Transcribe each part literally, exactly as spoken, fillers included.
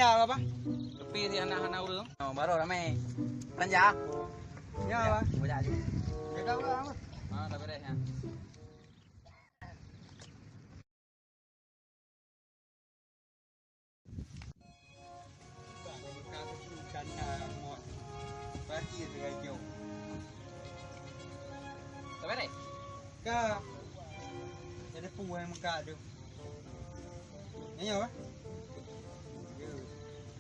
Ya, apa? Tepi si anak-anak urang. Oh, baru ramai. Belanja. Ya, apa? Banyak aja. Jaga apa, apa? Ah, tak beres ya. Ka. Jadi puai muka tu. Nyoe, bah?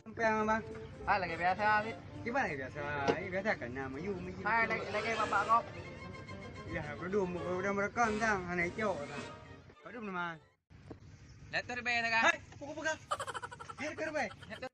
Sampai, Bang. Ah, lagèe biasa, Bit. Kiban lagèe biasa? Eh, biasa kan nama you, you. Hai, lagèe, lagèe bapak kau. Ya, berdua, berdua merekam, tang. Hana icok, tang. Aduh, nama. Letter B, tang. Hai, pukul pegang. Letter B. Letter B.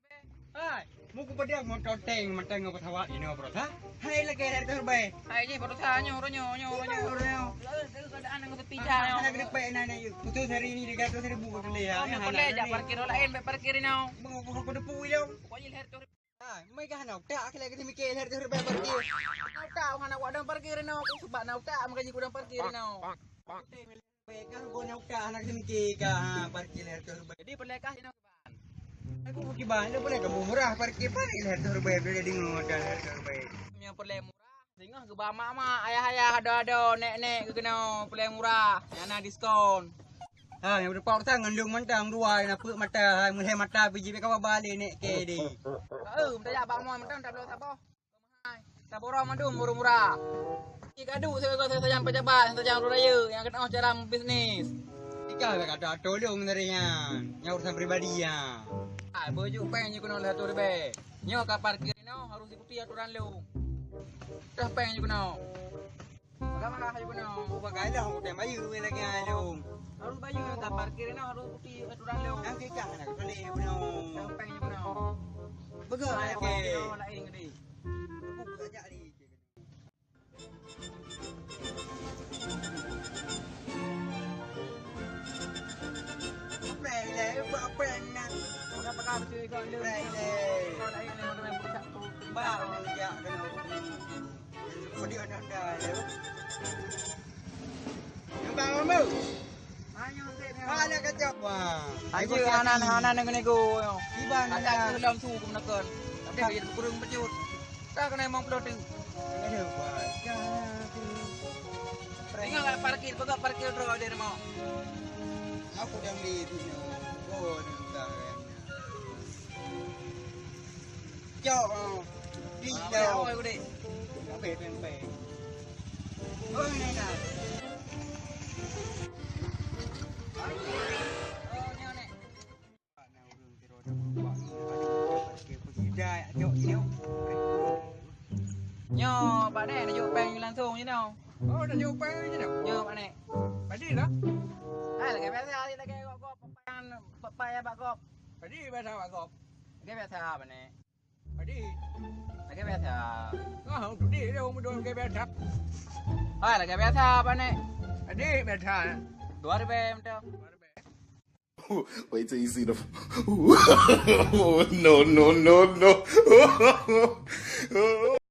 Hai, muku pedang motor tank, matang ngon pesawat, inoe, bro, ha? Hai, lagèe letter B. Hai, jih, bro, ha, nyoe, nyoe, nyoe, nyoe. Nyoe, nyoe. Lalu, lalu keadaan ngon sepi, ha, nyoe. Hana geupeugah, nah, nah, you. Putus hari ini tiga ratus ribu keudeh, ha. Oh, nyoe, hana, boleh, jak parkir lain, baik parkir inoe. Bang, aku, aku depu, yo. Pokoknya letter Hai, mai ka hana utak, akhé lagèe teumikir lhèe reutôh ribèe parkir. Hana utak, hana wak dong parkir inoe. Aku sebab na utak, makajih kudong parkir inoe. Bèk ka hana utak, hana teumikir ka, ha, parkir lhèe reutôh ribèe. Jadi, peureulèe kah inoe, kiban? Aku kiban, inoe peureulèe ka murah parkir, paléng lhèe reutôh ribèe, boleh jadi ngon modal lhèe reutôh ribèe. Nyang peureulèe murah, singoh geuba mak-mak, ayah-ayah, adoe-adoe, nèk-nèk, geukeunoe, peureulèe murah, nyang na diskon. Ha, nyang beudeupa urusan ngon lôn mantong dua, na peuet mata, hai, meulhèe mata pih jih, bèk kawa ba lé nèk kèe deh. Ka eu, meutajak bak mon mantong tabloe saboh. Hai, saboh droe mandum murah-murah. Cit ka duek sigoe sajan pejabat, sajan ureueng rayeuk nyang keunoe cara meubisnis. Tika bèk ka tulông dari nyan, nyang urusan pribadi nyan. Hai, beujeuet pèng jih keunoe lhèe reutôh ribèe. Nyoe ka parkir inoe harôh ikuti aturan lôn. Dah pèng jih keunoe. Bagaimana hai keunoe? Oh, bagai lah, udah bayu lagi, aduh. Harôh bayu, ka parkir inoe harôh ikuti aturan lôn. Nang kita nak kali keunoe. Dah pèng jih keunoe. Beugah, hai, oke. Parkir inoe laén geude. Tepuk saja ni. Pèng lé, buat pèng nak. Pakai-pakai betul juga ni. Pèng lé. Kau lain ni, orang yang berusak tu. Bah, orang jak kena. Peudiek aneuk muda lé. Nampak, Bang? Ayo, Bang. Ada kacau. Wah. Aja anak-anak nego-nego. Iban ada dalam su kemenakan. Tapi dia kurang pecut. Tak kena lima puluh tu. Ada, Bang. Tinggal kat parkir, pegang parkir terus ada rumah. Aku dah beli tu. Oh, dah. Cok, oh. Di cok. Apa, apa, apa, apa? Apa, apa, apa? Oh, ni dah. Oh, ni, ni. Dah, cok, cok. Nyoe, Pak Nek, dah jok pèng langsung je nyoe. Oh, dah jok pèng je nyoe? Nyoe, Pak Nek. Padi lah. Ah, lagèe biasa, lagèe gop-gop, papan, papan ya, Pak Gop. Padi biasa, Pak Gop. Lagèe biasa, Pak Nek. Padi. Lagèe biasa. Ah, tu dia, dia orang betul lagèe biasa. Ah, lagèe biasa, Pak Nek. Padi biasa. Dua ribèe, betul. Dua ribèe. Wait till you see the. No, no, no, no.